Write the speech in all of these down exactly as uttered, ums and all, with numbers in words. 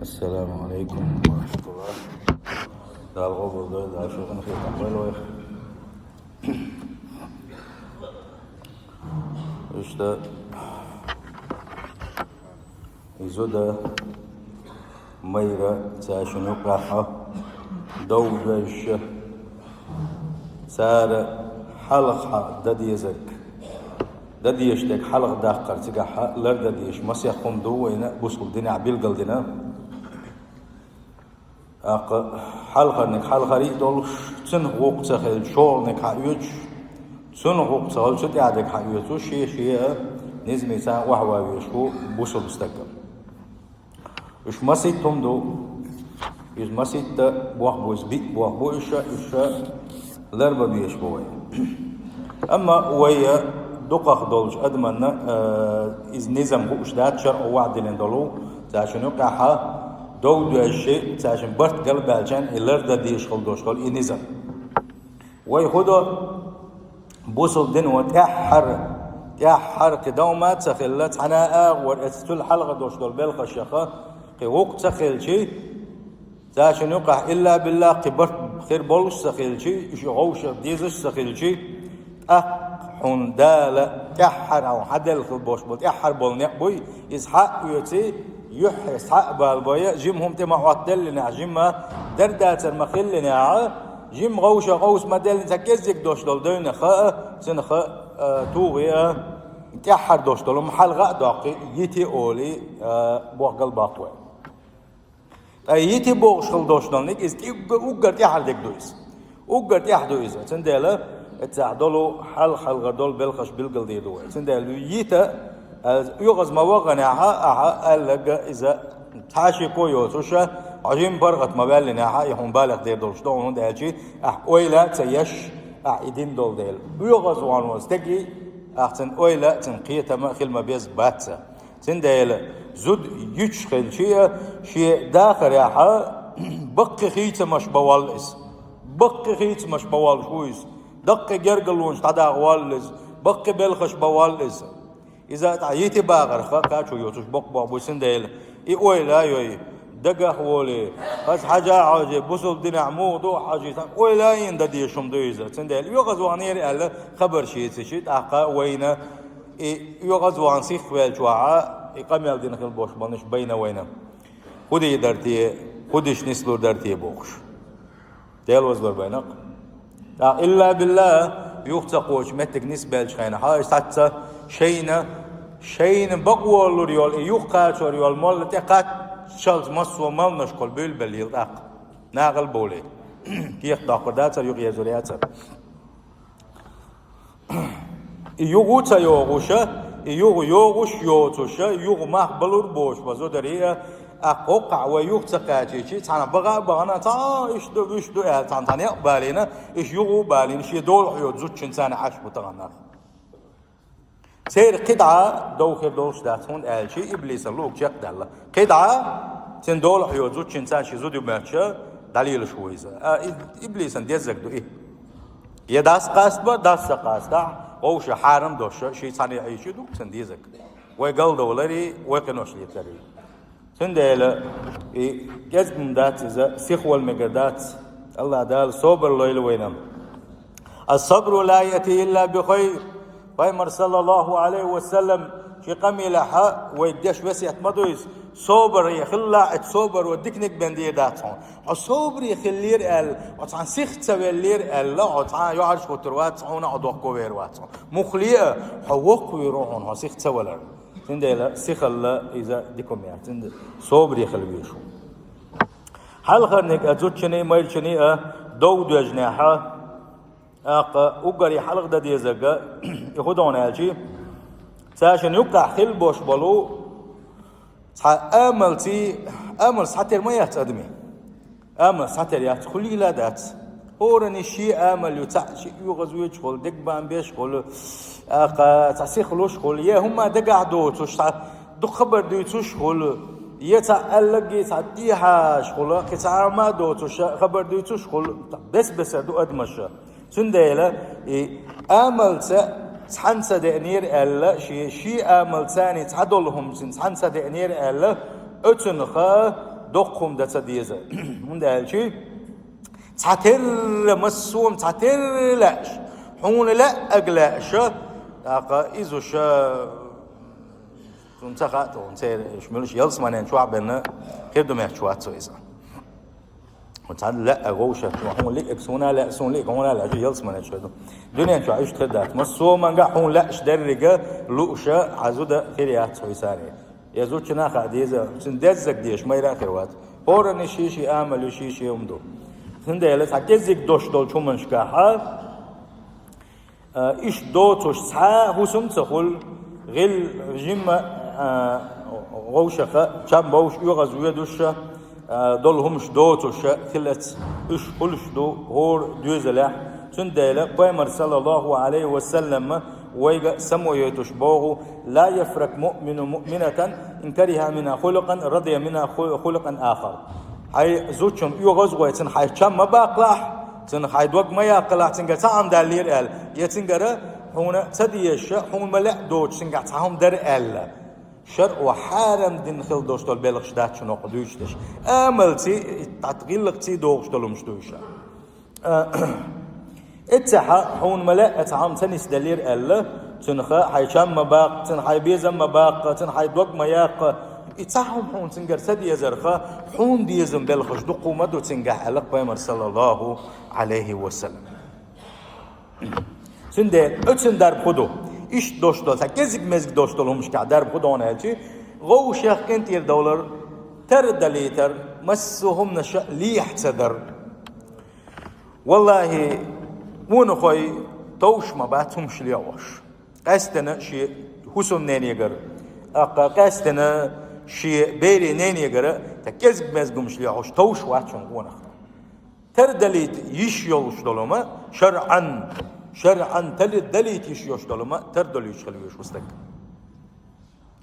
Ассаламу алейкум ва рахматуллах. Дала къобалдойла, Дала шух къинхетам бойла вайх. Иштта, и зуда, майра, цаьршинна юкъахь дов доьжуш, цара хьалха дан дезарг, дан дезаш дерг хьалха даккхар, цигахь лардан дезаш масех хӀума ду вайна бусулба динехь билгалдина. ТӀаккха хьалхарниг хьалхарий а долуш, цунах гӀуллакх ца хилча, шолгӀаниг хьаоьцуш, цунах гӀуллакх ца хилча, цу тӀаьхьарниг хьаоьцуш, шен-шен низамца охьаван везаш ву бусулба стаг. Уьш масийтта хӀума ду. Иза масийтта бохам бу, иза биъ бохам бу, уьш, уьш ларбан безаш бу вай. Амма вай дукхах долчу адамна, э, иза низам хууш дац, шарӀо ваӀда диллина долу, цаьршинна юкъахь дов доьжуш, цаьршинна барт галбаьлча и лардан дезаш хила долуш долу и низам. Вай хӀун до, бусулба дино тӀаьххьара, тӀаьххьара кхин дов ма ца хилла, цхьана а агӀор эццул хьалха долуш долу белхашха кхин гӀуллакх ца хилча, цаьршинна юкъахь илла-билла кхин барт хир болуш ца хилча, уьш гӀовша дезаш ца хилча, тӀаккха хьуна Дала тӀаьххьара хьуна хьан делла хила болуш болу, тӀаьххьара болу некъ буй, иза хьа а оьций, юьххье схьа а балабой, жима хӀума тӀе ма хьоттаделлинехь, жима дерг дацар ма хиллинехь, жима гӀовша гӀовса ма деллинехь, цхьа кӀеззиг долуш долу девнах а, цунах а, а, тухий а, тӀаьххьара долуш долу хӀума хьалха а доккхий, йити олий, а, бохам галбаккха вай. Ткъа йити бохуш хила долуш долу некъ, иза кӀи-, уггар тӀаьххьара дерг ду иза. Уггар тӀаьхьа ду иза. Цундела, эццахь долу хьалха-хьалха долу белхаш билгалдийр ду вай. Цундела йита, а, оьгӀаз ма ваханехь, ахьа аьлларг иза цхьа шеко йоцуш, хьо жима паргӀат ма ваьллинехь, и хьуна балех дер долуш ду, хӀунда аьлча ахьа ойла а ца еш, ахьа и дина долу дела. ОьгӀаз вахана волу стегий, ахьа цуьнан ойла а, цуьнан кхетам а хила ма беза бац. Цундела зуда йиташ хилча а, шен дахарехь баккхий хийцамаш бан воллу иза. Баккхий хийцамаш бан воллуш ву иза. Даккхий гергарлонаш дӀадаха воллу иза. Баккхий белхаш бан воллу иза. Иза тӀаккха йити бахарх кхачо йоцуш боккха бохам бу, цундела и ойла а йой, дагах волий, хаза хьажа а хьожий, бусулба динехь муха ду а хьожий, цхьа ойла а йина дан дезаш хӀума ду иза. Цундела оьгӀаз ваханера аьлла хабарш йийцича, тӀаккха вайна и оьгӀаз вахана сихвеллачохь, и къамел дина хила болуш болнаш байна вайна. ХӀун дийр дара те, хӀун дича нислур дара те бохуш. Дела вазвар байна-кх. ТӀаккха илла-билла юха ца кхочу меттиг нисбеллачу хенахь, хьо и схьацца шайна, шайна бакъволалур йолу, и юха кхачор йолу молла тӀе кхаччалц массо а малнашкахула буьйлабелла йила тӀаккха. Нахала бовлий. Кехат доккхур дацара, юха езар яцара. И юха ца йогӀуша, и юха йогӀуш йоцуша, юха мах балур боцуш бан зударий а, тӀаккха хӀокхахь вай юха ца кхачийчи, цхьана баха а бахана, цхьа иштта ду, вуьшта ду аьлла, цхьана цхьана некъ балийна, иштта юха а балийна, шен долахь йоцу зудчуьнца царна Ӏаш бу тахана нах. Церан кхидӀа дов хир долуш дац, хӀунда аьлча иблисан луг чекхдаьлла. КхидӀа, цуьнан долахь йоцу зудчуьнца шен зуда ю моьттуш, дӀалелаш ву иза. А, и-, иблисан деззаг ду и. Я дас кхаста бан, дас ца кхастахь, вовша хьарам дош, ши цхьаьна Ӏийчи ду, цуьнан деззаг. Вай галдовларий, вай къинош летарий. Цундела и кӀезиг-м дац иза, сихвала мегар дац. АллахӀ Дала собар лойла вайна. Ас-сабру ла яъти илла би хайр. Пайхамар, саллаллаху алейхи ва саллам, ши къамелехь вай деш весет ма ду иза. Собаре хилла, эцу собаро диканиг бен дийр дац хьуна. Хьо собаре хиллера аьлла, хьо цхьана сиха ца веллера аьлла, хьо цхьа а йоӀарш хӀуттур вац хьуна, хьо дохко вер вац хьуна. Мухле а, хьо воккха вийр ву хьуна, хьо сиха ца валар. Цундела сихалла иза дика ма яц. Цундела собаре хила везаш ву. Хьалхарниг а зудчуьнан а, майрачун а дов доьжнехь, тӀаккха уггаре хьалха дан дезарг, и хӀун ду аьлчи, цаьршинна юккъехь хила бош болу, цхьа амалций, амал схьатера ма яц адаме. Амал схьатера яц, хӀун лела а дац. ХӀоранна шен амал ю, цхьаъ шиъ оьгӀаз воьдуш хуьлу, дегабан беш хуьлу, тӀаккха цхьа сиха луш хуьлу, я хӀумма дагахь доцуш, цхьа дукха хабар дуьйцуш хуьлу, я цхьа аьлларг цхьа дехьаш хуьлу, кхин цхьа а ма доцуш, хабар дуьйцуш хуьлу, бес-бесара ду адамаш. Цундела и амалца цхьаьна ца деанера аьлла, шен, шен амалцаний цхьа долу хӀуманций цхьаьна ца деанера аьлла, оцунах доккха хӀума дан ца деза. ХӀунда аьлча, цхьатерра массо а, цхьатерра лаьаш, хьуна лаьа а лаьаш, тӀаккха иза уж цунна ца хаьа тхуна, церан уж муьлш ялсманен чохь бенна хир ду моьттуш вац цо иза. Цхьа лаьа вовшах, хьуна лиъиг суна лаьа, суна лиъиг хьуна лаьа, ялсманен чохь ду. Дуьнен чохь иштта хир дац. Массо а хӀуманга хьуна лаьаш деррига лууш, хьан зуда хир яц хьуйсаний. Я зудчунна хаа деза, цуьнан деззаг дезаш майра а хир вац. ХӀоранна шен-шен амал ю, шен-шен хӀума ду. Цундела цхьа кӀеззиг дош долчу хӀуманашкахь, а, иштта доцуш цхьа а хӀусам ца хуьлу, гӀил жимма, а, вовшаха, чам бовш, оьгӀаз воьдуш, а, долу хӀумаш доцуш хилац, уьш хуьлуш ду хӀора доьзалехь. Цундела Пайхамар, саллаллаху Ӏалайхи ва саллам, вайга самавойтуш боху: «Ла яфракъ муъмину муъминатан, ин кариха минха хулукъан, радия минха ху-, хулукъан ахар». Хьайн зудчун оьгӀаз а гӀой, цуьнан хьайн чам ма баккхалахь, цуьнан хьайн дог ма яккхалахь, цуьнгара цхьа хӀума даллера аьлла, я цуьнгара хьуна ца дезаш, хьуна ма лаьа доцуш, цуьнгахь цхьа хӀума дара аьлла. ШарӀо хьарам дина хила долуш долу белхаш дац шуна хӀокху дуьйцуш дерш. Амалций, тӀаккха гӀиллакхций догӀуш долу хӀумаш ду уьш. А, эццехь хьуна ма лаьа цхьа хӀума ца нисделлера аьлла, цуьнан хьайн чам ма баккха, цуьнан хьайн безам ма баккха, цуьнан хьайн дог ма яккха. И цхьа хӀума хьуна цуьнгара ца дезарх, хьуна дезам белхаш дуккха ма ду цуьнгахь аьлла Пайхамар, саллаллаху Ӏалайхи ва саллам. Цундела оцуьнан дарба хӀун ду? Иштта дош долу, цхьа кӀезиг-мезиг дош долу хӀуманашкахь дарба хӀун ду аьлча, вовшех къинтӀера довлар, тардалийтар, массо а хӀуманаш лехьа ца дар. Валлахи, къонахой товш ма бац хӀумаш лехьош. Къаьсттина шен хӀусамненегара, тӀаккха къаьсттина шен берийн ненегара, цхьа кӀезиг-мезиг хӀумаш лехьош товш вац хьуна къонах. Тардалийта йиш йолуш долу хӀума шарӀан, шарӀан тардалийта йиш йолуш долу хӀума тардалуьйтуш хила везаш ву стаг.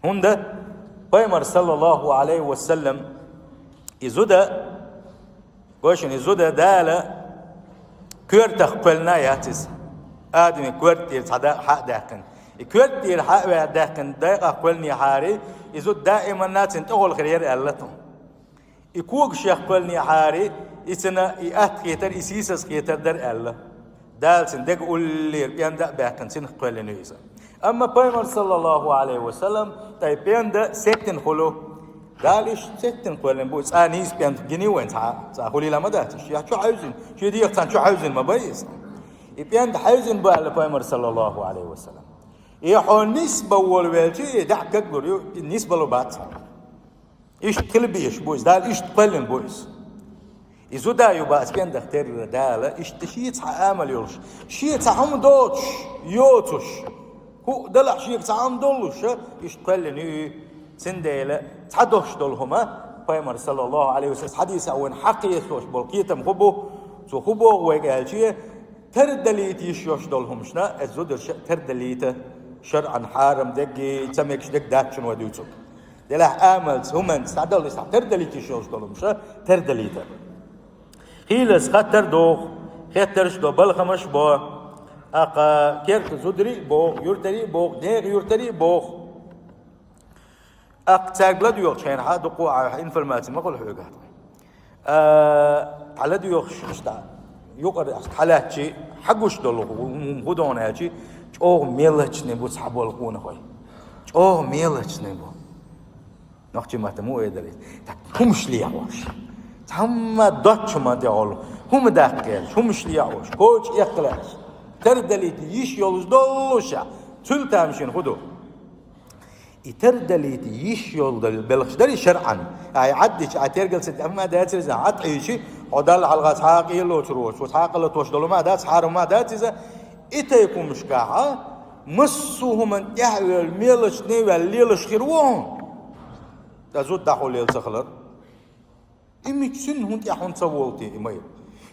ХӀунда Пайхамар, саллаллаху Ӏалайхи ва саллам, и зуда, гой шуна, и зуда Дала коьртах кхоьллина яц иза. Адамийн коьрта тӀера цхьа дакъа хьа а даьккхина. И коьрта тӀера хьа а ваьхьа даьккхина дакъах кхоьллинехьара, и зуда даиманна цуьнан тӀехула хир яра аьлла тхуна. И когашех кхоьллинехьара, и цуьнан и атта хетар, и сийсаз хетар дара аьлла. Дала цуьнан дега уллера пӀенда а баьккхина, цунах кхоьллина ю иза. Амма Пайхамар, саллаллаху Ӏалайхи ва саллам, тӀе пӀенда сеттина хуьлу. Дала иштта сеттина кхоьллина бу, цкъа нийса пӀенда гина ю вайна цхьа, цкъа хуьлийла ма дац, шен чу хьаьвзина, шен дегӀах цхьаьна чу хьаьвзина ма бай иза. И пӀенда хьаьвзина бу аьлла Пайхамар, саллаллаху Ӏалайхи ва саллам. И хьо нисбан волавелча, и дӀа кагур ю, и нисбало бац хьо. Иштта хила безаш бу иза, Дала иштта кхоьллина бу иза. И зуда ю бац пӀендах терра Дала, иштта шен цхьа амал йолуш, шен цхьа хӀума доцуш, йоцуш, хӀуъа далахь шега цхьа хӀума доллуш, иштта кхоьллина ю. Цундела цхьа дош долу хӀума, Пайхамар, саллаллаху Ӏалайхи ва саллам, хьадисехь вайна хьакхетош болу кхетам хӀун бу, цо хӀун боху вайга аьлча, тардалийта йиш йолуш долу хӀуманашна, иза зударша тардалийта, шарӀан хьарам дерг, ца мегаш дерг дац шуна вай дуьйцург. Делахь амалца, хӀуманца дӀадала иза, тардалийта йиш йолуш долу хӀуманаш тардалийта. Хийлаза хаттар доху, хеттарш до, балхамаш бо, тӀаккха керта зударий а боху, юьртарий а боху, нехан юьртарий а боху. ТӀаккха цаьрга ладоьгӀучу хенахь дукха а информаци ма хуьлу хьоьгахь. А, хьан ладоьгӀуш иштта, юкъара хьалаьцчи, хьан гуш долу хӀу-, хӀу-, хӀу-, хӀун ду аьлчи, чӀогӀа мелочный бу цхьаболу къонахой. ЧӀогӀа мелочный бу. Нохчийн маттахь муха эр дара иза? Так, хӀумаш лехьош. Цхьамма доцчу ма тӀехула. ХӀума даккха гӀерташ, хӀумаш лехьош, коча эккха лаьаш. Тардалийта йиш йолуш доллуш а. Цуьнан тамашийна хӀун ду? И тардалийта йиш йолу дал-, белхаш дарий шарӀан? Ай, Ӏаддича, ай, тергал ца де, амма дацар иза, Ӏад Ӏийчи, хьо Далла хьалха цхьа а къе а лоцур воцу, цхьа а къа латош долу ма дац, хьарам ма дац иза. И тайпа хӀуманашкахь, массо а хӀуманна тӀаьхьа а ваьлла, мелочный а ваьлла, лелаш хир ву хьуна. Ткъа зуда дӀахьулъелла ца хилар. И мича цуьнан хӀун тӀехь хӀунда ца волу те, и майра?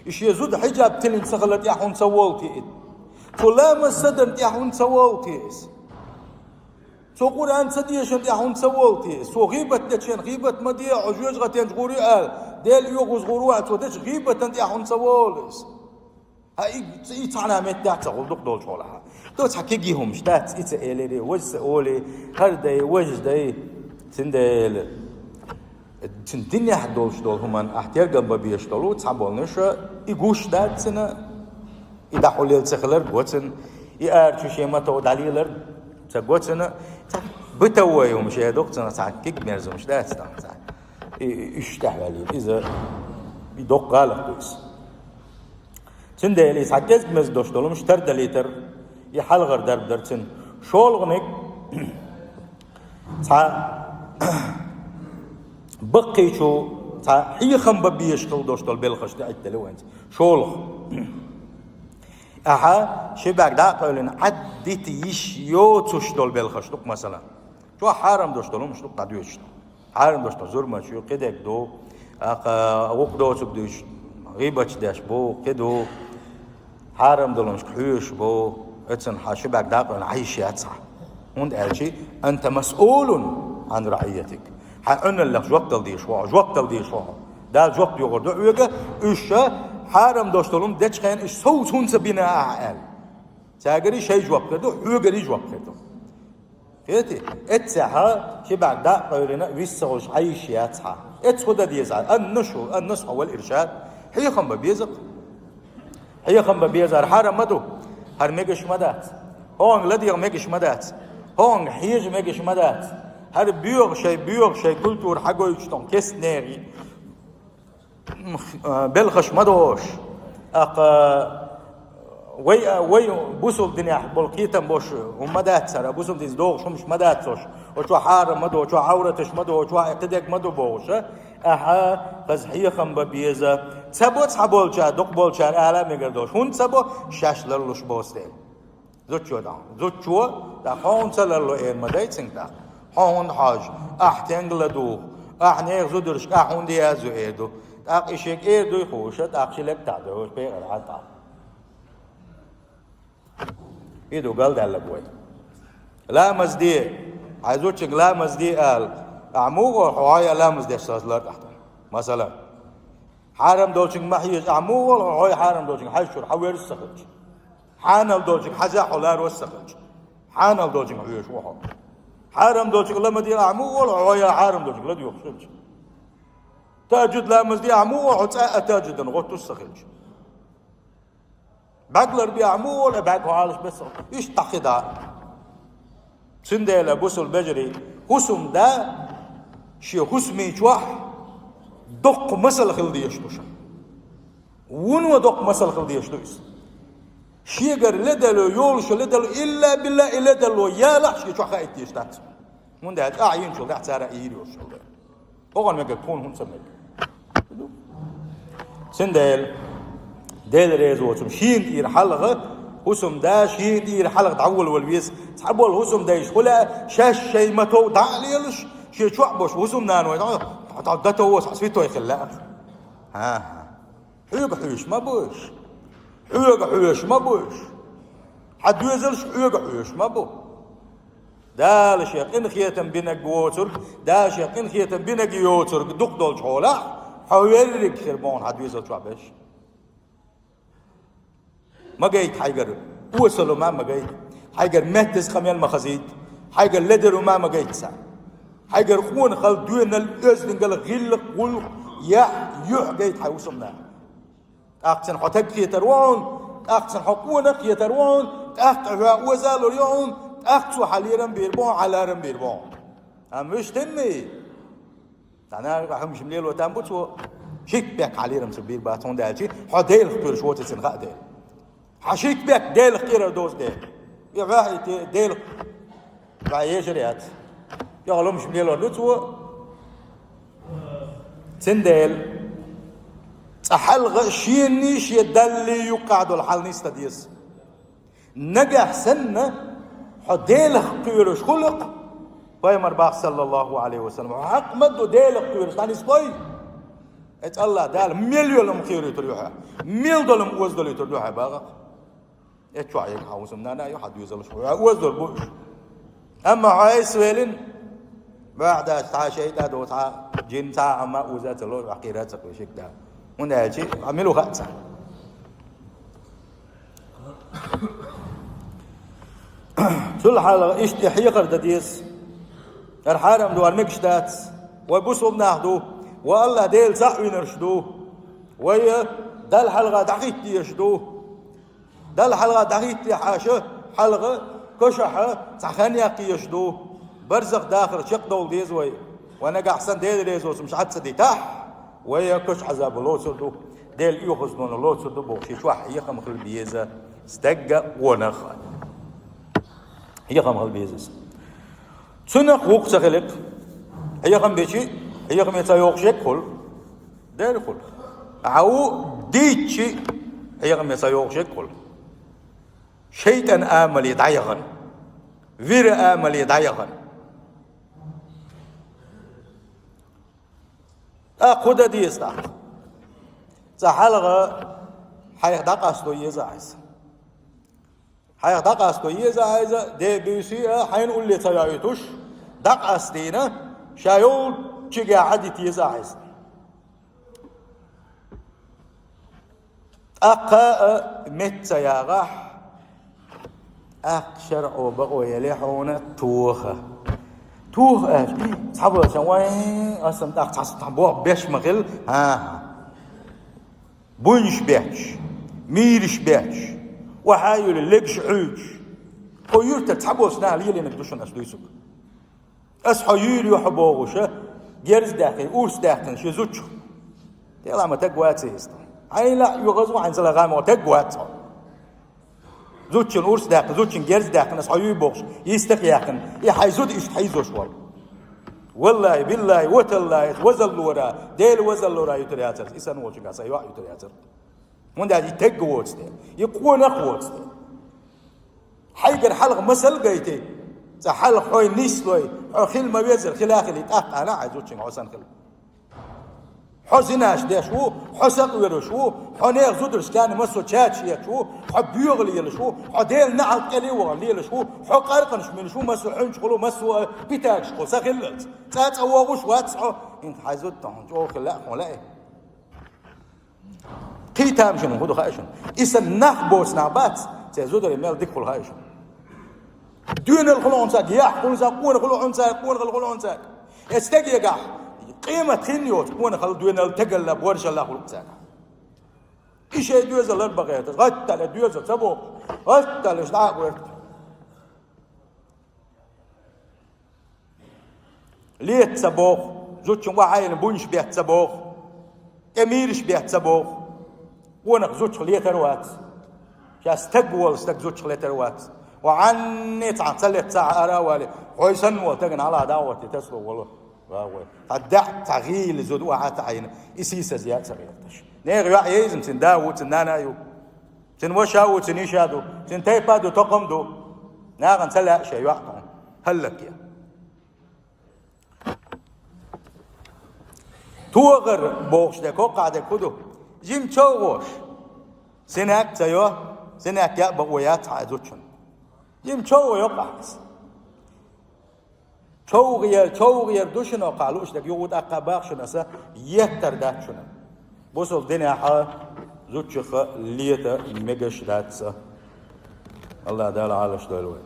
И шен зуда хьиджаб тиллина ца хилар тӀехь хӀунда ца волу те и? Цо ламаз ца дарна тӀехь хӀунда ца волу те иза? Цо Къуръан ца дешан тӀехь хӀунда ца волу те иза? Цо гӀийбат дечу хенахь гӀийбат ма де, хьо жоьжахатенчу гӀур ю аьлла, Дела оьгӀаз гӀур ву аьлла, цо дечу гӀийбатан тӀехь хӀунда ца волу иза? Хьан и, и цхьана меттехь ца хуьлу дукха долчу хьолахь? То цхьа кегий хӀумаш дац, и ца элире, важа ца олий, хӀара дай, важа дай, цундела. Цун динехь долуш долу хӀуманна ахь тергам бан безаш долу цхьаболнаш, и гуш дац цуьнан, и дӀахьулъелла ца хилар го цунна, и ара чу шен мато дӀалелар ца го цунна, цхьа бытовой хӀумаш эр ду-кх цунах, цхьа кегий мерза хӀумаш дац тахана цхьа. И, и уьш тӀехваьлла, иза, и доккха гӀалат ду иза. Цундела иза цхьа кӀезиг-мезиг долуш долу хӀумаш тардалийтар, и хьалхара дарба дара цуьнан. ШолгӀаниг, цхьа баккхийчу, цхьа хьехам бан безаш хила долуш долу белхаш тӀеӀиттале вайна. ШолгӀа. Ахьа ши бӀаьрг дӀа а къевлина, Ӏаддита йиш йоцуш долу белхаш ду-кх, масала. Чохь хьарам долуш долу хӀумаш ду-кх дӀадоьшуш. Хьарам долуш долу зурмаш ю, кхидерг ду, тӀаккха гӀуллакх доцург дуьйцуш, гӀийбаташ деш бу, кхин ду, хьарам долу хӀумашка хьоьжуш бу, оцунна хьан ши бӀаьрг дӀа а къевлина, Ӏайш яц хьан. ХӀунда аьлча, анта масъулун Ӏан раӀийятик. Хьан Ӏуьналлех жоп дала дезаш ву хьо, жоп дала дезаш ву хьо. Дала жоп доьхур ду хьоьга, уьш ша хьарам долуш долу хӀума дечу хенахь, уьш совца хӀунда ца бина ахьа аьлла. Цаьргара шайн жоп хир ду, хьоьгара жоп хир ду. Кхетий? Эццехьа ши бӀаьрг дӀа а къевлина, вист ца хуьлуш Ӏайш яц хьан. Эццахь хӀун дан деза хьан? Ан-нусхьу, ан-нусхьу вал иршад. Хьехам бан беза-кх. Хьехам бан безар хьарам ма ду. ХӀара мегаш ма дац. ХӀокхунга ладегӀа мегаш ма дац. ХӀокхунга хьежа мегаш ма дац. ХӀара боьха шайн, боьха шайн культура хьагойтуш тхуна кестнехь. М, а, белхаш ма догӀуш. ТӀаккха вай, а, вай бусулба динехь болу кхетам болуш хӀума ма дац хӀара, бусулба динца догӀуш хӀумаш ма дац уьш. Оцу чохь хьарам ма ду, оцу чохь Ӏавраташ ма ду, оцу чохь кхидерг ма ду бохуш. Ахьа хаза хьехам бан беза. Ца бо цхьаболчара, дукхахболчара ала а мегар долуш. ХӀунда ца бо? Шаьш ларлуш боцу дела. Зудчо дӀа. Зудчо, тӀаккха хьо хӀунда ца ларло эр ма дай цуьнга тӀаккха. Хьо хӀунда хьожу? Ахь стенга ладугӀу? Ахь нехан зударшка ахь хӀунда язйо эр ду. ТӀаккха и шега эр дуй хууш, тӀаккха ши лерг таӀдоьхуш, пекъар хьан тӀаккха. И ду галдаьлларг вай. Ламаз де, хьайн зудчуьнга ламаз де ала. Ахь муха олу, хьо хьо а ламаз деш ца хилча лар тӀехь тӀе? Масала. Хьарам долчуьнга ма хьежа, ахь муха олу, хьо хьо а хьарам долчуьнга хьаьжча, хьо верза ца хилча? Хьанал долчуьнга хьажахь, хьо ларваза ца хилча? Хьанал долчуьнга хьоьжуш ву хьо. Хьарам долчуьнга ла ма де, ахь муха олу, хьо хьо а хьарам долчуьнга ладоьгӀуш хилча? Тахьаджуд ламаз де, ахь муха олу, хьо цкъа а тахьаджудана гӀоттуш ца хилча? БӀаьрг ларбе, ахь муха олу, бӀаьрг хьо Ӏалашбеш ца хилча? Иштта дӀахида. Цундела, бусулба вежарий, хӀусамда шен хӀусамий чохь доккха масал хила дезаш ду шуна. Вуно доккха масал хила дезаш ду иза. Шегара ледало, йолуш ледало, илла билла и ледало ялахь шен чохь хаийта дезаш дац. ХӀунда аьлча ахь йинчул тӀаьхьа цара а йийр йолуш хилла. ХӀокхунна мегар, тхуна хӀунда ца мега? Цундела Дела реза воцург шена тӀера хьалха, хӀусамда шена тӀера хьалха дӀаволавала веза. Цхьаболу хӀусамдайша хуьлу шаьш шайн матов дӀа а лелаш, шен чохь болуш хӀусамнаной дӀа, дӀа, дӀа, дӀа товво, цхьа святой хила лаьа. ХӀан-хӀа. Хьоьга хьоьжуш ма бу уьш. Хьоьга хьоьжуш ма бу уьш. Хьан доьзалш хьоьга хьоьжуш ма бу. Дала шен къинхетам бинарг воцург, Дала шен къинхетам бинарг йоцург дукха долчу хьолахь, хьо верриг хир боху хьан доьзал чохь берш. Ма гайта хьайгара осалла ма, ма гайта. Хьайгара меттаза къамел ма хазийта. Хьайгара ледара ма, ма гайта цара. Хьайгара къонахалла, доьналла, оьздангалла, гӀиллакх, гӀуллакх, яхь, юьхь гайта хьайн хӀусамнана. ТӀаккха цунна хьо таг хетар ву хьуна, тӀаккха цунна хьо къонах хетар ву хьуна, тӀаккха хьоьга оза а лур ю хьуна, тӀаккха цо хьан лерам бийр бу хьуна, хьан ларам бийр бу хьуна. Амма уьш тенний? Цхьа наха хӀумаш лело там бу цо, шийтта бехк хьан лерам ца бийр бац, хӀунда аьлча хьо Делах кхоьруш воцург цунна хаьа дела. Хьан шийтта бехк Делах кхерар доцу дела. И хьоьхьа и те-, Делах хьоьхьа ешар яц. Чохь лумаш лелор ду цо. Цундела цкъа хьалха шений шен Даллий юккъехь долу хьал нисдан деза. Нагахь санна хьо Делах кхоьруш хуьлу-кх, пайхамар бах, саллаллаху алейхи ва саллям, хьо хьакъ ма ду Делах кхоьруш, дӀанислой. Эцу Аллах Дала мел йолу хӀума кхеруьйтур ю хьан, мел долу хӀума оздалуьйтур ду хьан бахахь. Эцу чохь ерг хьан хӀусамнана а ю, хьан доьзалш а ю, хьан оздор бу уьш. Амма хьо айса велина, бахьа дац, цхьа шайтӀа а ду, цхьа жин, цхьа а хӀума а уза а ца ло, хьан кхера а ца кхоьшу шийтта. ХӀунда аьлча хьан мила ву хаьа цхьа. Цул хьалха иштта и хьехар дан деза. ХӀара хьарам ду, хӀара мегаш дац. Вай бусалба нах ду, вай АллахӀ Дела цхьаъ винарш ду, вай Далла хьалха дӀахӀитта дезаш ду. Далла хьалха дӀахӀитта хьаша, хьалха кошахьа цхьа хан яккха езаш ду. Барзах дахар чекхдовла деза вай. Вай нагахь санна Дела реза воцург Ӏад ца дитахь, вай кошан Ӏазабах лоцур ду, Дела оьгӀазлонах лоцур ду бохуш, и чохь хьехам хила беза стегга, къонах. Хьехам хила беза иза. Цунах вукху ца хилира. Хьехам бичи, хьехаме ца йогӀуш ерг хуьлу. Дера хуьлу. Ӏа ву дийцчи, хьехаме ца йогӀуш ерг хуьлу. ШайтӀан амале дӀаяхана. Вира амале дӀаяхана. ТӀаккха хӀун дан деза тӀаккха? Цкъа хьалха хьайх дӀакъасто еза хьайса. Хьайх дӀакъасто еза хьайза, де буьйсий а хьайна улле ца йоуьйтуш, дӀакъастийна, ша йолчигахь Ӏадита еза хьайза. ТӀаккха а метта ца ягӀахь, тӀаккха шарӀо бакъо елли хьуна тоха. Тоха аьлча, цхьаболчарна, вайн, аса-м тӀаккха цхьа сутахь боху беш ма хилла, хӀан-хӀа. Буйнаш бетташ, мийраш бетташ, охьа а юьллу, легаш Ӏуьйдуш. Хьо юьртара цхьаболчу наха лелийнарг ду шуна ас дуьйцург. Ас хьо юьйр ю хьо бохуша, герз даьккхина, урс даьккхина шен зудчух. Дела ма таг вац иза. Хьайна лаьа оьгӀаз ву, хьайна ца лаьа гӀам ву, таг вац хьо. Зудчун урс даьккхина, зудчун герз даьккхина, ас хьо юй бохуш, йистах яьккхина, и хьайн зуда иштта хьийзош волу. Валлахи, биллахи, ва таллахи, вазаллора, Дела вазаллора ютур яцара, и санна волчуьнга сан йоӀ ютур яцара. ХӀунда аьлча и тегга воцу те, и къонах воцу те. Хьайгара хьалха масал гайти, цкъа хьалха хьой нислой, хьо хила ма везара, хила а хили, тӀаккха ана хьайн зудчуьнга хьо санна хила. Хьо зинаш деш ву, хьо сакъверуш ву, хьо нехан зударшкарна массо чача етташ ву, хьо боьгӀал елаш ву, хьо Делан неӀалт кӀеле а вахана лелаш ву, хьо къаркъанаш муьлуш ву, массо хьуьнчухула, массо а питагашкахула, сан хиллалц. ЦӀа-цӀа вогӀуш вац хьо, хӀинца хьайн зуда тахана чӀогӀа хила лаьа хьуна лаьий. Кхин тамашийна хӀун ду хаьий шуна? И санна нах боцу нах бац, церан зударий мел дика хуьлу хаьий шуна? Доьналла хуьлу хьуна цаьрга, яхь хуьлу цаьрга, къонах хуьлу хьуна цаьрга, къонахалла хуьлу хьуна цаьрга. Эцу стеган эгахь къемат хин йоцу къонахалла, доьналла, тигалла, боршалла хуьлу цаьрга. И шайн доьзал ларбан гӀерташ, гӀаттале доьзал ца бохуш, гӀаттале дӀа а гӀерта. Лета ца боху, зудчун охьайина буйнаш бетта ца боху, тӀе мийраш бетта ца боху. Къонах зудчух летар а вац. Ша стаг волу стаг зудчух летар а вац. Ва Ӏанне цхьаъ ца летта ца ара а вале, хьой санна волу стагана хьала дӀа а гӀоттий, тасало волу. Ва вай. Цхьа даьӀа, цхьа гӀийла зуда охьа ца Ӏийна, и сийсазъян а ца гӀерташ. Нехан йоӀ еза-м, цуьнан да ву, цуьнан нана а ю. Цуьнан ваша а ву, цуьнан йиша а ду, цуьнан тайпа а ду, тукхам а ду. Нахана ца лаьа шайн йоӀ тхуна. ХӀаллакъян. ТогӀар бохуш дерг, хӀокхахь дерг хӀун ду? Жима човхош. Синек а ца йо, синек яа бакъо яц хьайн зудчун. Жима човхо йо-кх ахь иза. ЧовхӀе-, човхӀера ду шуна хӀокхахь лууш дерг, юха тӀаккха боху шуна аса, еттар дац шуна. Бусалба динехь зудчух лета мегаш дац аса. АллахӀ Дала Ӏалаш дойла вай.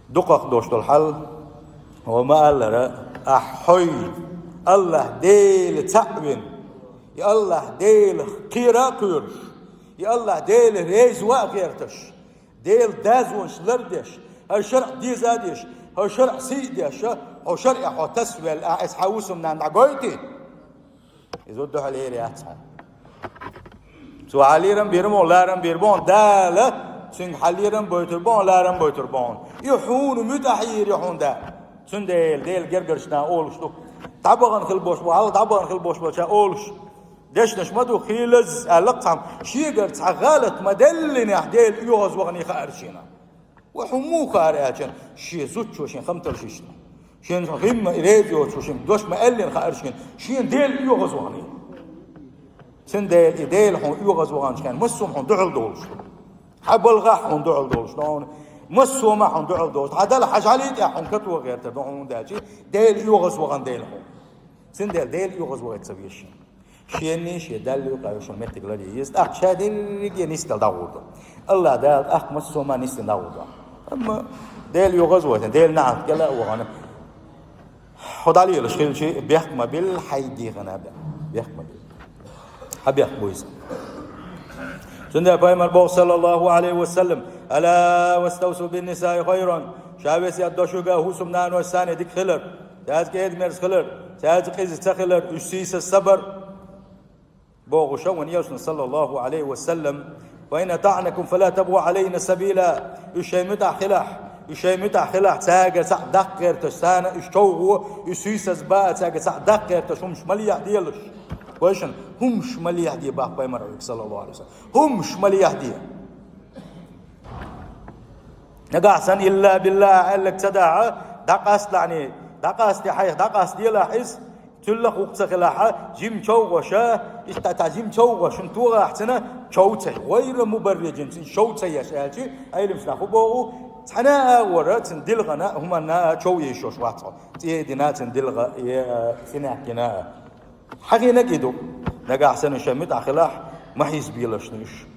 Дукхах долуш долу хьал, ва ма-аллара, ахь хьой, АллахӀ Дела цхьаъ вина, и АллахӀ Дела кхера а кхоьруш, и АллахӀ Дела реза ван а гӀерташ, Делан дозанаш лардеш, хӀара шарӀ деза а дезаш, хӀара шарӀ сий а деш, хьо шарӀехь хьо тасавелла, ахь иза хьан хӀусамнанна дӀагойтий? Иза зуда дуьхьал ер яц хьуна. Цо хьан лерам бийр бу хьуна, ларам бийр бу хьуна, Дала цуьнга хьан лерам бойтур бу хьуна, ларам бойтур бу хьуна. И хьуна муьтӀахь йийр ю хьуна Дала. Цундела Делан гергарчу наха олуш ду. ДӀабахана хила болуш бу, хьалха дӀабахана хила болуш болчара олуш. Дешнаш ма ду, хийлазза аьлла-кх цхьамма, шегара цхьа гӀалат ма-деллинехь, Дела оьгӀазвахана хаар шена. Ва хьуна муха хаар аьлча, шен зудчо шен хамталш йиш ду. Шен гӀимма реза йоцуш, шен дош ма-аьллина хаар шена, шена Дела оьгӀазвахана. Цундела и Дела хьуна оьгӀазваханчу хенахь, массо а хьуна дуьхьал долуш ду. Хьан балхахь хьуна дуьхьал долуш ду хьуна, массо а ма хьуна дуьхьал долуш ду. Хьан Далла хьан жӀалин тӀехь хьуна катоха гӀертар ду хьуна, хӀунда аьлча Дела оьгӀазвахана Дела хьуна. Цундела Дела оьгӀазвахийта ца веза шена. Шенний, шен Далла юкъахь йолу шуна меттиг ларъян еза, тӀаккха ша дерриге нисдала дӀагӀур ду. АллахӀ Дала тӀаккха массо а ма нисдина дӀагӀур ду. Амма Дела юхаза вайтина, Дела наӀалт кӀела а вахана. Хьо дӀалелаш хилчи, бехк ма билла, хьай дегӀана бе-, бехк ма билла. Хьа бехк бу иза. Цундела пайхамар боху, саллаллаху Ӏалайхи ва саллам: «Ала ваставсу бин нисаи хайран». Ша весет до шуьга хӀусамнанойш санна дика хилар, цаьрца кӀеда-мерза хилар, цаьрца къиза ца хилар, уьш сийсаз ца бар. Бохуша ван Элчано, саллаллаху Ӏалайхи ва саллам: «Фа ин атаӀнакум фала табгӀу Ӏалайна сабила». Уьш шайн муьтӀахь хилахь, уьш шайн муьтӀахь хилахь, цаьрга цхьаъ даккха гӀерташ, царна уьш човхо, уьш сийсаз баа, цаьрга цхьаъ даккха гӀерташ хӀумаш ма лехьаделаш. Вайшин хӀумаш ма лехьаде боху пайхамар вайга, саллаллаху Ӏалайхи ва саллам. ХӀумаш ма лехьаде. Нагахь санна илла билла аьлларг ца дахь, дӀакъаста лаьни, дӀакъасте хьайх, дӀакъастаделахь иза, цуьлла хӀух ца хилахь, жима човхоша, иштта цхьа жима човхош шуна тохахь цуьнан чов ца еш, гӀайра мубаррижин, цуьнан шов ца еш аьлчи, Ӏеламнаха хӀун боху, цхьана а агӀора цуьнан дилхана, хӀуманна а чов еш йолуш вац хьо, цӀе а дина цуьнан дилха, е, а, синехь дина а. Хьан хинарг и ду? Нагахь санна шайн муьтӀахь хилахь, ма хьийзабелаш шуна уьш.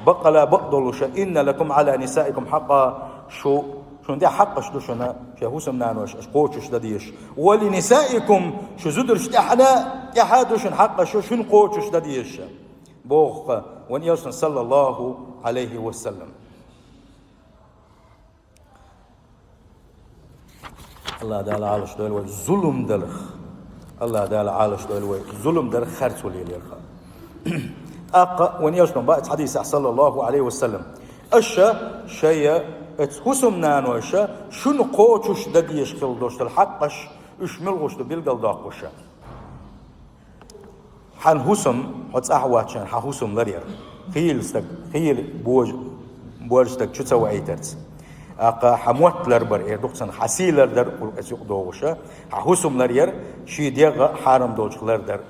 Баккъала бакъдолуша: «Инна лакум Ӏала нисаикум хьакъа», шу, шуна тӀехь хьакъаш ду шуна, шайн хӀусамнанойш аша кхочуш дан дезаш. «Ва ли нисаикум», шу зударшна тӀехьана, тӀехьа а ду шуна хьакъаш, шуна кхочуш дан дезаш. Боху-кха ван Элчано, саллаллаху Ӏалайхи ва саллам. АллахӀ Дала Ӏалаш дойла вай зулам дарх. АллахӀ Дала Ӏалаш дойла вай зулам дарх, харцо лелорах. ТӀаккха ван Элчано баьхкинчу хьадисехь, саллаллаху Ӏалайхи ва саллам: «Аша шайн оцу хӀусамнанойша шуна кхочуш дан дезаш хилла долуш долу хьакъаш, уьш муьлхаш ду билгалдоккхуша». Хьан хӀусам, хьо цӀахь вац шен, хьан хӀусам ларъяр. Хийла стаг, хийла божа, божа стаг чу ца ваийтарца. ТӀаккха хьан мотт ларбар, эр ду-кх цунах, хьан сий лардар, кхулг эца юкъа догӀуша, хьан хӀусам ларъяр, шен дегӀ а хьарам долчух лардар.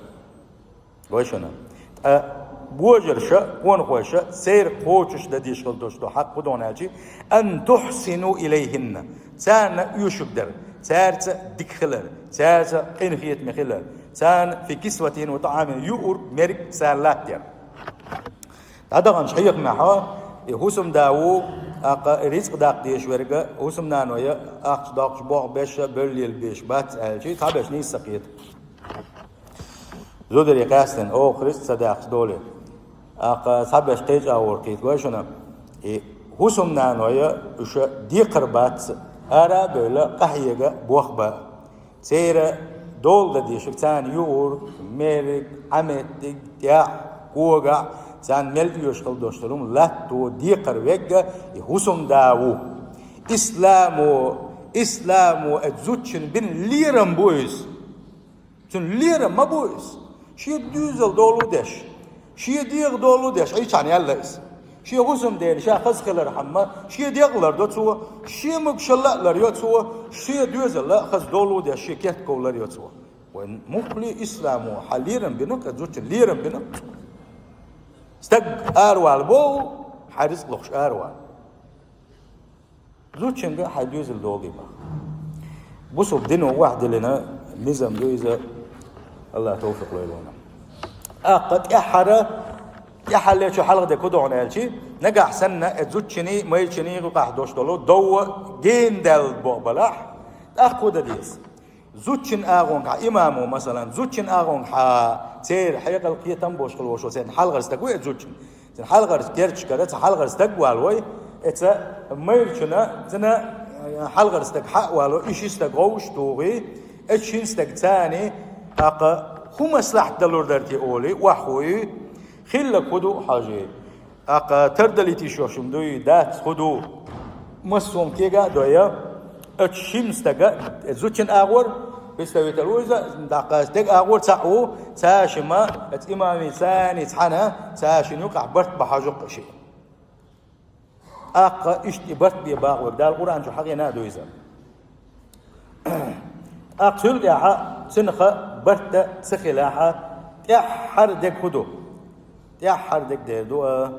Вай шуна. Ткъа божарша, къонахойша, церан кхочуш дан дезаш хилла долуш долу хьакъ хӀун ду аьлчи, «ан тухьсину илайхинна», царна оьшург дар, цаьрца дика хилар, цаьрца къинхетаме хилар, царна «фи кисватихим ва таӀамихим», юург, мерг царна латтаяр. ДӀадаханчу хьехамехь, и хӀусамда ву, тӀаккха рицкъ даккха дезаш верг, хӀусамнаной ахча доккхуш, болх беш, бевлла лела безаш бац аьлчи, цхьаберш нийса ца кхета. Зударий къаьстина, оха рицкъ ца даьккхича долий. ТӀаккха цхьаберш кхечу агӀор кхетта вай шуна. И хӀусамнаной уьш декхар бац, ара а бевлла, къахьега, болх бан. Церан дола дан дезаш верг, царна юург, мерг, Ӏаметтиг, тӀаьхьа, когахь, царна мел оьшуш хилла долуш долу хӀума латто декхар верг и хӀусамда ву. Исламо, исламо оцу зудчун бина лерам бу иза. Цуьнан лерам ма бу иза. Шен доьзал долу деш, шен дегӀ долу деш, Ӏийчхьана яьлла иза. Шен хӀусамдена ша хаза хилархьама, шен дегӀ лардо цо, шен могушалла а ларйо цо, шен доьзал а хаза долу деш, шен керта ков ларйо цо. Вайн муххале исламо хьан лерам бина, кху зудчун лерам бина. Стаг аравала боху, хьан рицкъ лохуш аравала. Зудчуьнга хьайн доьзал долий боху. Бусалба дино охьадиллина низам ду иза, АллахӀа тавфикъ лойла вайна. ТӀаккха тӀаьххьара, тӀаьххьарлечу хьалхадерг хӀун ду аьлчи, нагахь санна, э, зудчуьнний, майрачуьнний юкъахь долуш долу дов генадаьлла боху балахь, тӀаккха хӀун дан деза? Зудчун агӀонгахьа имамо, масалан, зудчун агӀонгахьа церан хьекъал, кхетам болуш хила волуш волу церан хьалхара стаг ву и зудчун. Цуьнан хьалхара герзашкара цхьа хьалхара стаг валавой, эца майрачунна, цуьнан, э, хьалхара стаг хьа а валавой, и ши стаг гӀовш а тухий, эца шина стаг царний, тӀаккха хӀун маслахьат далур дара те олий, охьахуий, хилларг хӀун ду, хьажий? ТӀаккха тардалийта йиш йолуш хӀума дуй, дац, хӀун ду? Массо а кега а дой, оцу шимма стага, э, зудчун агӀор, представитель ву иза, тӀаккха стеган агӀор цхьаъ ву, цхьа шимма, оцу имамий царний цхьаьна, цхьа шина юкъахь барт бан хьажу-кх шиъ. ТӀаккха иштта и барт бен бакъ верг Дала Къуръан чу хьахийна а ду иза. ТӀаккха цул тӀаьхьа цуьнан барт ца хилахь, тӀаьххьара дерг хӀун ду? ТӀаьххьара дерг дер ду, а,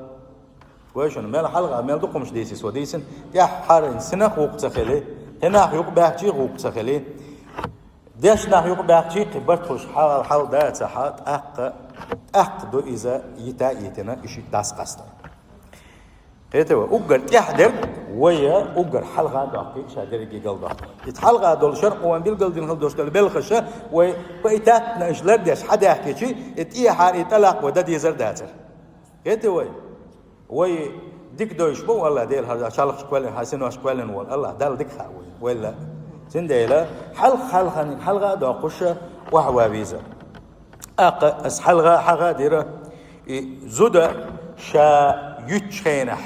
вай шуна мел хьалха, мел дукха хӀумаш дийци со дийцина, тӀаьххьара синах вукху ца хили, кхин нах юкъа баьхчий вукху ца хили, дешнах юкъа баьхчий кхин барт хуьлуш хьал, хьал да а ца хьа, тӀаккха, тӀаккха ду иза йита а йитина, и шиъ дӀасакъастар. Кхетий вай, уггар тӀехдерг вай уггар хьалха доккхий ша дерриге галдоккху. И хьалха долу шарӀо вайн билгалдина хила долуш долу белхаш вай поэтапно аша лардеш хьадаьхкичи, и тӀехьара и тӀалакъ вай дан дезар дацара. Кхетий вай? Вай дика дойуш бу, валла, Дела, хьан чалхаш кхоьллина, хьан синош кхоьллина волу. Аллах Далла дика хаьа вай, валла. Цундела хьалха, хьалха, хьалха а доккхуш, охьаван веза. ТӀаккха ас хьалха а хьаха а дира, и зуда ша юьтучу хенахь,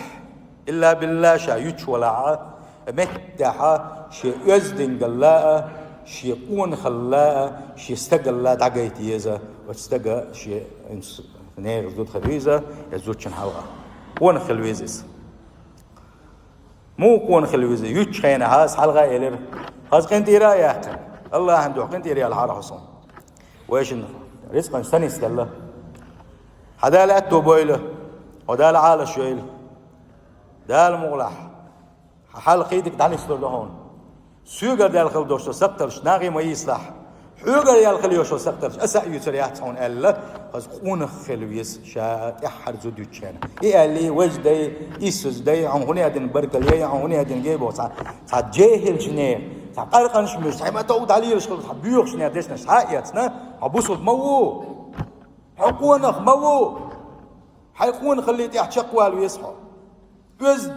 илла билла ша юьтуш валахь, меттехь шен оьздангалла а, шен къонахалла а, шен стагалла а дӀагайта еза, оцу стага шен нехан зуда хила веза, я зудчун хьалха. Къонах хила веза иза. Муха къонах хила веза? Юьтучу хенахь ас хьалха а элира: «Хаза къинтӀера а яьккхина, Аллахьан дуьхьа къинтӀера яла хьара хьо суна. Вайшинна рицкъанаш санисделла. Хьан Дала аьтто бойла, хьо Дала Ӏалаш йойла. Дала мукъалахь, хьан хьал кхин дика дӀанислур ду хьуна. Соьгара даьлла хила долуш долу сакхталш нахе ма йийцалахь. Хьоьгара яьлла хила йолуш долу сакхталш аса а юьйцур яц хьуна», — аьлла, хаза къонах хила веза ша тӀаьххьара зуда юьтучу хенахь. И аьллий, важа дай, иссаза дай, хьуна хӀун а дина баркалла яй, хьуна хӀун а дина гей боху цхьа, цхьа жехӀилча нехан, цхьа къаркъанаш муьжуш, цхьа ма тов дӀалелаш хила, цхьа боьхуш нехан дешнаш цхьа а эцна, хьо бусулба ма ву, хьо къонах ма ву, хьайн къонахалле тӀехь чекхвала веза хьо. Оьзда,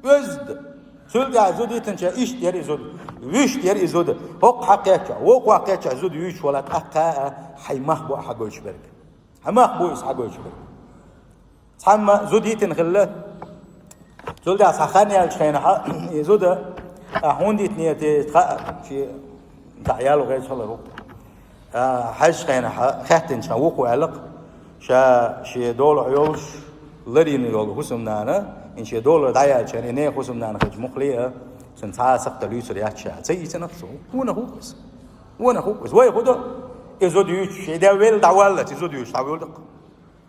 оьзда. Цул тӀаьхьа зуда йитинча иштта яра и зуда. Вуьшта яра и зуда. ХӀокху хьакхечча, вокху хьакхечча зуда юьйцуш вала, тӀаккха а хьайн мах бу а хьагойтуш берг. Хьан мах бу иза хьагойтуш берг. Цхьамма зуда йитина хилла. Цул тӀаьхьа цхьа хан яьллачу хенахь, и зуда, а, хӀунда йитинера те, хаьа, шен цхьаъ ял ву гӀайчу хилар ву. А, хьаьжчу хенахь, хаьттинчхьан вукхо аьлла-кх, ша шен долахь йолуш, ларийна йолу хӀусамнана, и шен долара дӀаяьллачхьана, и нехан хӀусамнана хилча муххале а, цунна цхьа а сакхталла юьйцур яц ша. Ца йийцина-кх цо. Къонах ву-кх иза. Къонах ву-кх иза. Вай хӀун до? И зуда юьйцуш, и дӀавелла, дӀаваллалц, и зуда юьйцуш, дӀавоьлла-кх.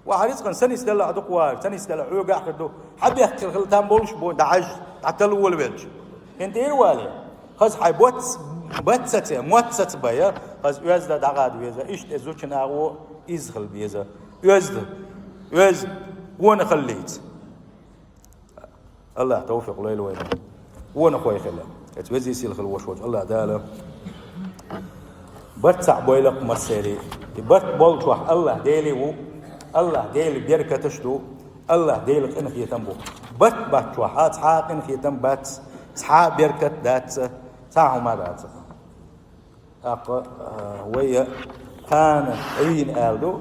Ва хьан рицкъан санисделла а дукха вара, санисделла хьоьга а хир ду. Хьан бехке хила там болуш бу, дӀахьажа, дӀатала волавелча. ХӀинца тӀера вале. Хаза хьайн боц-, баццаца, моццаца бая, хаза оьзда дӀагӀада веза, иштта и зудчун агӀо изза хила беза. Оьзда, оьзда, къонахаллица. Аллах тавфикъ лойла вайна. Къонахой хила. Эцу везий сийлахь хила вош волчу Аллах Дала барт цхьаъ бойла-кх массерий. И барт болчохь Аллах Дели ву, Аллах Дели беркаташ ду, Аллах Дели къинхетам бу. Барт баччохь а цхьа а къинхетам бац, цхьа а беркат дац, цхьа а хӀума дац. ТӀаккха, а, вай кхана Ӏийна аьлла ду,